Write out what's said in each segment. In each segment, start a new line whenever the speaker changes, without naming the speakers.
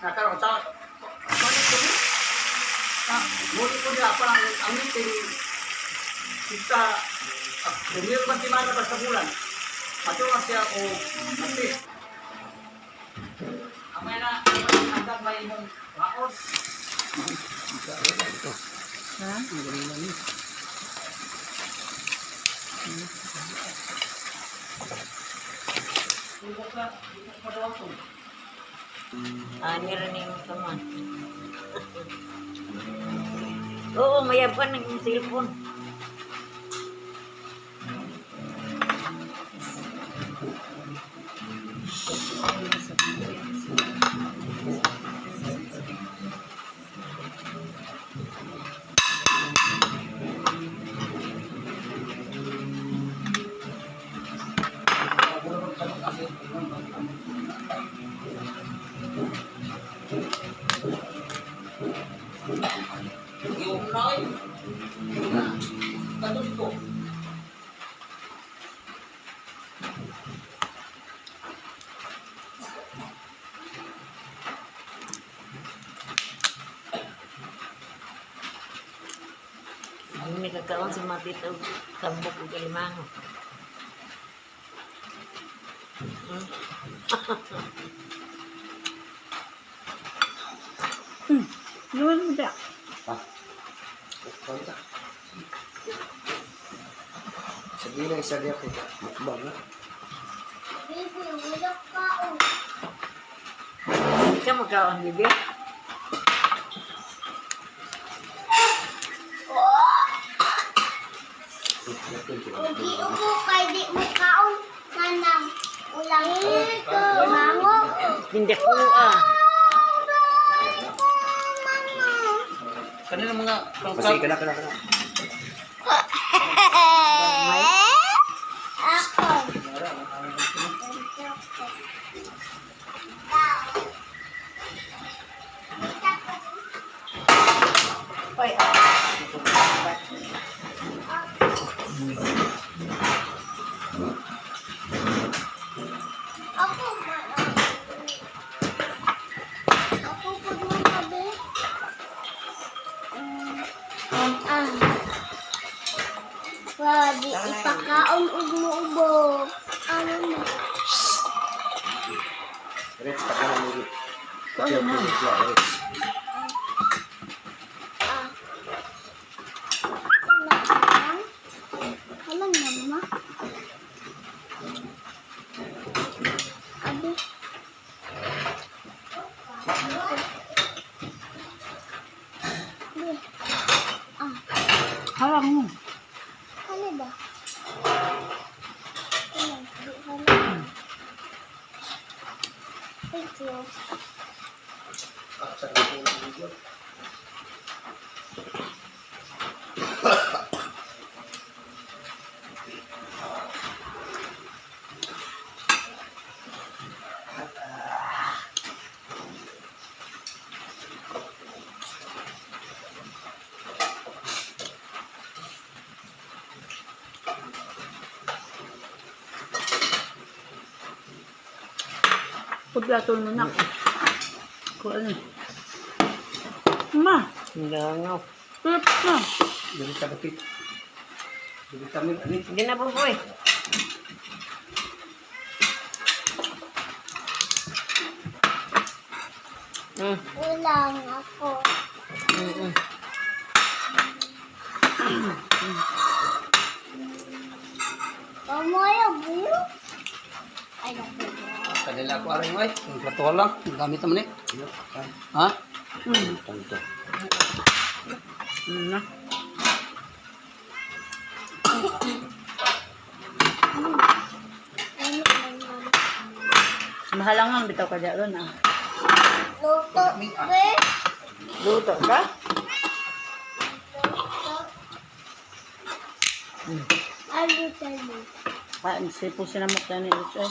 Nakaroon sa muli ko nila parang ang meeting kita primero man semana pa sa bulan. Matulog siya o matis. Amay na hanggang may imong baon.
Ha?
Ani rin yung taman. Oo, mayapan ng iyong cellphone.
Yung nay. Katoliko.
Ang may kakaon sa mga tito, tambok o kalimango.
Yun mo da.
Kanta. Sa gila isa diya ko. Mukbang na.
Baby, wala ka oh.
Hindi ka magkaon, bibi.
Ugi ugo kay di mo kaon kanang ulang mango.
Hindi ko ah.
Kanila mga
Kasi kana kana kana.
Ako.
Oy, ah.
Ako ma. Ako pud mo sabi. Ah. Wa di ipakaon og muubo. Ano na?
Reds pa kana mo. Ano mo? Reds.
Ah. Ano? Ano na, mama? Abi. Abi. Ah,
Hawak mo.
ano ba? Ano? Di ano? Thank you.
Paglato mo na. Ko ano. Ma,
Langaw.
tulap na.
Dili ka dapit. Dili kami ani.
Hindi na po po eh.
Ulang ako. Pamoyo, buyo. Ay, naku.
Kanila ko aring ay. Ang plato lang. Ang gamit naman eh. Ha?
Tanto.
Na.
Ano naman?
Mahalangang bitaw ka dyan ah.
Luto, be.
Luto ka?
Luto. Ano tayo?
Ah, sipo sinamok na ni Ucho.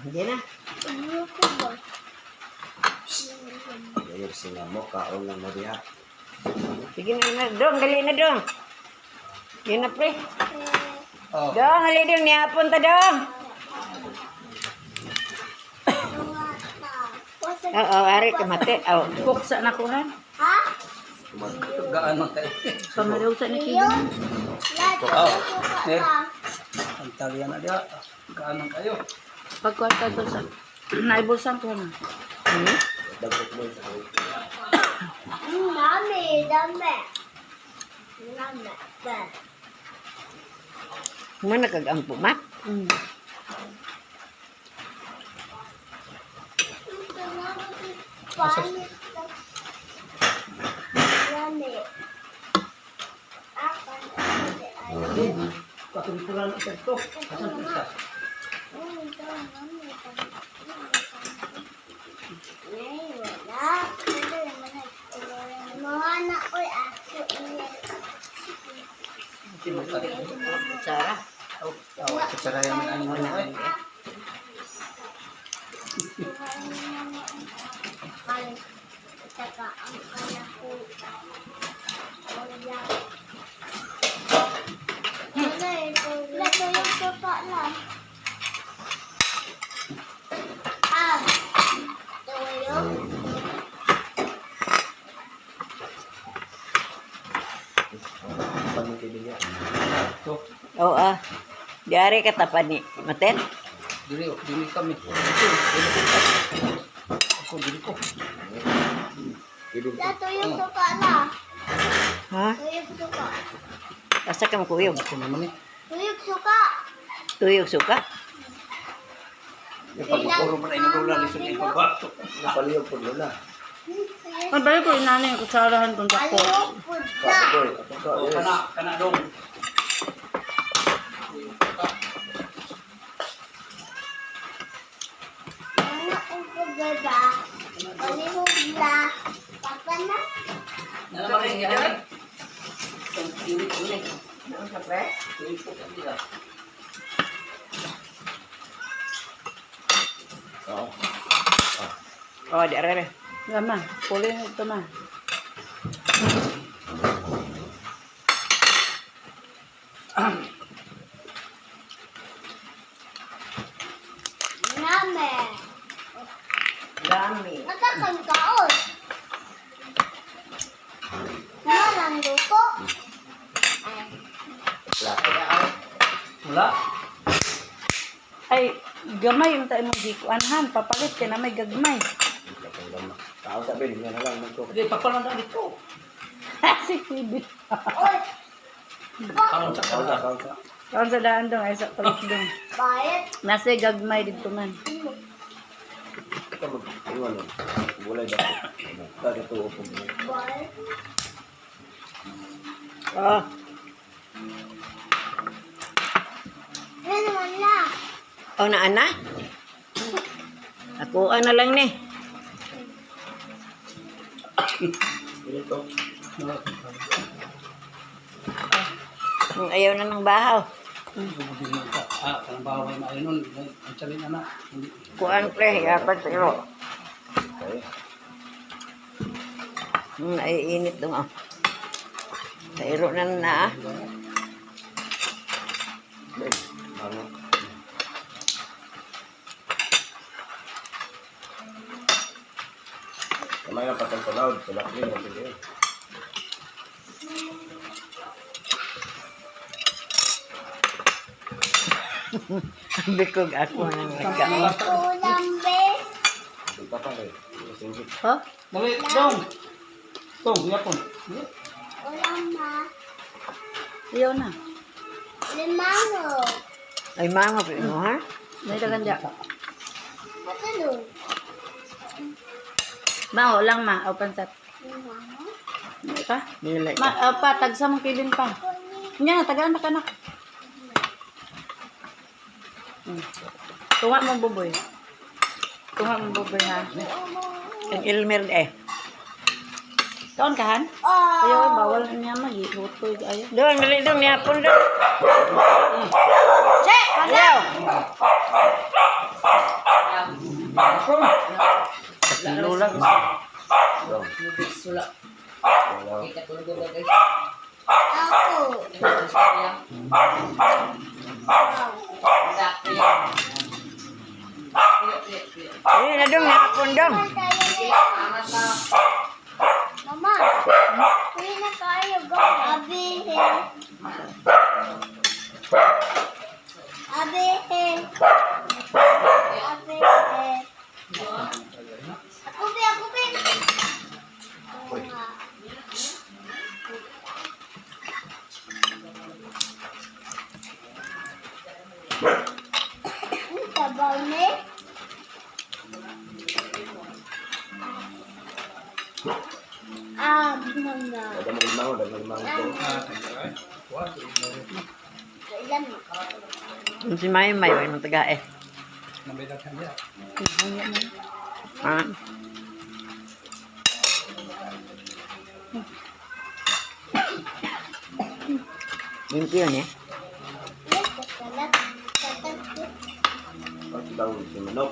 Hindi na.
Luto ba?
Pirsi nga mo, kaon lang mo diha.
Sige na na, dong, dali na dong. Yun na pre.
Oh.
Dong, hali dong, nihapon ta dong. Oo, ari kamate. Oh.
Puksa na ko ha.
Ha?
Gaan man kayo.
Pamalaw sa ni
Iyo?
Kevin.
Oh.
Eh.
Eh. Ang talian na diha. Gaan man kayo.
Pagkuha to sa naibulsan ko na.
Dagkot mo sa kawit.
Dami, dami. Dami. Ba.
Mana kag ampo ma?
Dami.
Patumpulan sa ito. Asan isa?
Mga na oy ako ini.
Sara.
Oh, kutsara yaman ang mga eh.
Kay saka ang anak ko. Wala. Wala ito. Wala yung suka na. Ah. Tuyo.
Pamigay niya.
Ito.
Oo ah. Diari ka tapan ni Maten.
Dili, oh, dili kami. Ito, dili ko. Ako, dili ko.
Ibig
La tuyo suka na.
Ha?
Tuyo suka.
Asa ka makuyog?
Ako naman eh.
Tuyo suka.
Tuyog suka.
Yung pagkuro mo na inulula ni Sugay pagbato.
Napaliyog po lola.
Ang balik ko inani yung kutsarahan kung dako.
Aliyok pud na.
Kapoy, ako ka.
Oh,
Yes.
kana, kana dong.
Ano ang pagdada? Palihog na. Papa na.
Nalaman rin yan. Itong iwit ko eh. Iwit ko kanila.
Oo.
Oh, diari re.
Lama, puli na ito ma.
Name.
Dami.
Nakakangkaon. Walang luto. Ay,
Plato.
Wala.
Ay, gamay yung tayo mong gikuanhan. Papalit kay na may gagmay.
Platong lama. Tao sabi, niya na lang. Magko.
Hindi, papalan na dito.
Si Kevin.
Oy,
Kaon sa
Kaon sa,
kana.
kaon sa.
Kaon sa daan dong, ay sa palit dong.
bayad.
Nasa gagmay dito man.
Ito mag, iwan mo. Wala dako. Kada tuo po mo.
Bayad.
Oh.
Ano naman na?
Oh, na ana. Ako ana lang ni.
Ito.
Kung ayaw na ng bahaw.
Ah, kanang bawal na ayun nun. Ang sabi na na. Hindi.
Kuan pre, yapan pero.
Okay.
Ay init dong ah. Kairo na na ah.
Babe, ano? Kamay na patang tulad. Tulak din. Mabili.
Bikog ako nang nagkaon.
Kulang be.
Ito pa eh. Singgit.
Ha?
Dali, dong. Dong, yapon. Hindi.
Ulam ma.
Iyaw na.
Limango.
Ay mama pa mo ha.
May dagan dya.
Patulong.
Ma, lang ma. O pansat.
Limango.
May pa?
Dili.
Ma, o, pa, tagsa mong Kevin pa. Nya, tagaan na kanak. Tunga mong buboy. Tunga mong buboy ha.
Ang Elmer eh.
Kaon ka han?
Oh.
Ayaw, bawal na niya magi. Lutoy ayaw.
Dong, dali dong nihapon dong.
Che!
Ayaw.
Lola.
Wrong.
Sula.
Wala.
Kita ko lugo guys.
Ako.
Eh, na dong, hapon dong.
Mama, uwi na tayo. Go. Abihin. Abihin. Abihin. Ako be, ako be. Ang tabaw ni. Ah, mama.
Ada mo limango, ada mo limango ko.
Kailan mo?
Si May May, way mong taga eh. Ha? Limpyo ni.
Kalat, katat.
Pag daw si manok.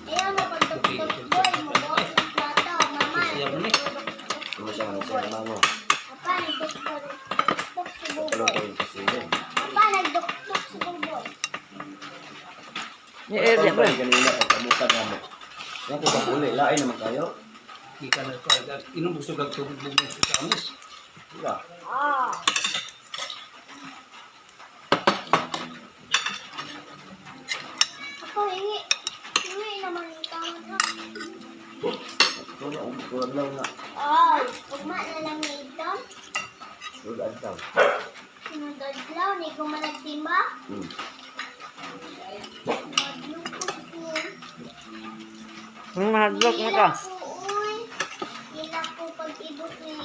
Ayaw mo pagtuktok boy, mo buot ng plato, mama.
Ano siya nga sa limango.
Papa, nagduktok duktok si
Pero
Buboy.
kayo kasi yun.
Papa, nagduktok si Buboy.
Ni eh, di ba?
Kanina pagkabukan na mo. Yan ko pag-uli, lain naman kayo.
Di ka na ko. Inom busog ang tubig mo sa kamis.
Diba?
Ah. Ako, hingi. Hingi naman yung tawad ha.
Ito na, tulad lang na.
Ay, ugma na lang ni ito.
Tulad daw.
Sunod adlaw, ni ko managtimba. Madlukot ko.
Mahadlok mo ka.
Hila ko, uy. Hila ko pag-ibot ni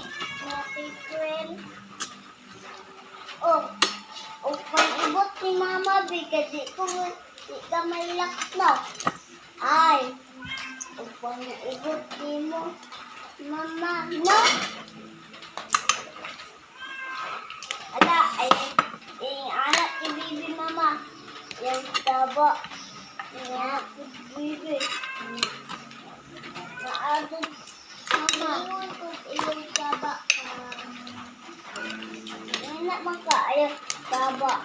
Ate April. Oh, oh, pag-ibot ni Mama B, kasi ko, di ka mailak no. Ay, oh, pag-ibot ni mo, Mama, no. Ala, ay, yung anak ni Bibi Mama, yung taba, yung anak ni Bibi. Maabot, mama. Ingon ko iyong taba. Wala man ka, ayaw taba.